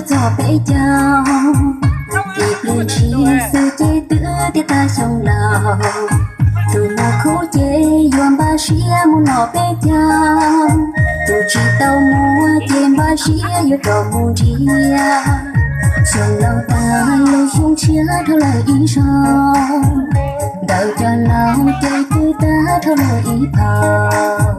txog peb caug. Ib pliag ntshis xwb ces twb tiav tag xyoo laus. Tus muaj khub ces yuav npaj siab mus noj peb caug. Tus tsis tau muaj ces npaj siab yuav rov mus nrhiav. Xyoo laus tag lub xyoo tshiab dhau lawm ib zaug. Ntawm cov laus ces twb tag dhau lawm ib phau.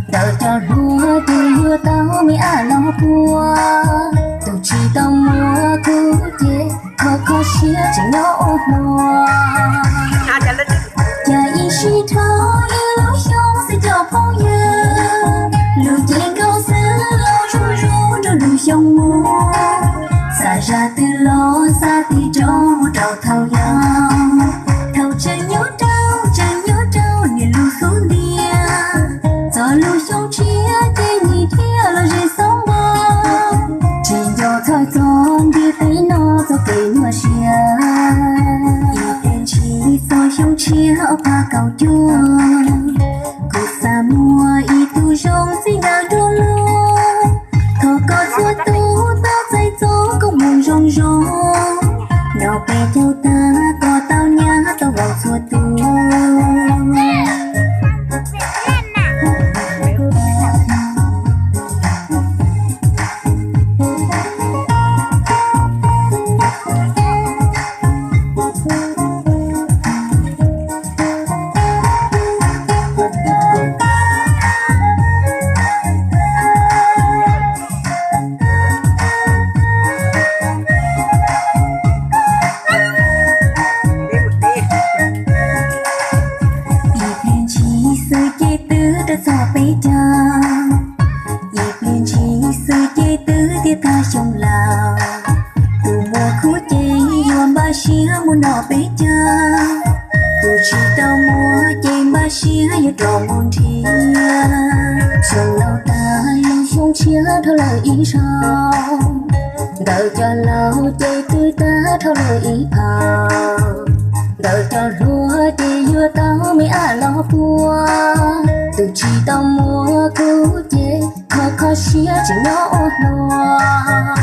Ntawm cov hluas ces yuav tau me ab los puag. Tus tsis tau muaj khub ces kho kho siab tseem nyob ua hluas. Cas ib sij dhau ib lub xyoo xwb cov phooj ywg, lub cev nkaus xwb los zuj zus nrog lub xyoo mus. Xav zaj twg los xav tig rov mus rau thaum yau. Thaum tseem nyob rau, tseem nyob rau niam lub xub ntiag, txog lub xyoo tshiab ces nim thiaj los ze xauv npog. Tsis nco txhawj txog ntiaj teb no txoj kev nyuaj siab. Ib pliag ntshis txog xyoo tshiab ob phav kaum cuaj, kuv xav muaj ib tug zoo txij nkawm dua luag. Thov koj txhua tus tau txais txoj koob hmoov zoo zoo, nrog peb caug tag koj tau nyab tau vauv txhua tus. Ib pliag ntshis xwb ces twb rau txog peb caug. Ib pliag ntshis xwb ces twb tiav tag xyoo laus. Tus muaj khub ces yuav npaj siab mus noj peb caug. Tus tsis tau muaj ces npaj siab yuav rov mus nrhiav. Xyoo laus tag lub xyoo tshiab dhau lawm ib zaug. Ntawm cov laus ces twb tag dhau lawm ib phau. Ntawm cov hluas ces yuav tau me ab los puag. Tus tsis tau muaj khub ces kho kho siab tseem nyob ua hluas.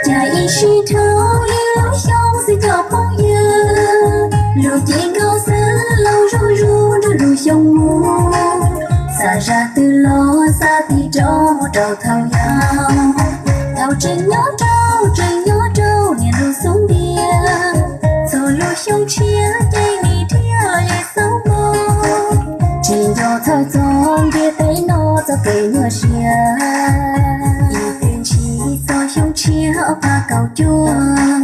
Cas ib sij dhau ib lub xyoo xwb cov phooj ywg, lub cev nkaus xwb los zuj zus nrog lub xyoo mus. Xav zaj twg los xav tig rov mus rau thaum yau. Thaum tseem nyob rau, tseem nyob rau niam lub xub ntiag, txog lub xyoo tshiab ces nim thiaj los ze xauv npog. Tsis nco txhawj txog ntiaj teb no txoj kev nyuaj siab. Ib pliag ntshis txog xyoo tshiab ob phav kaum cuaj,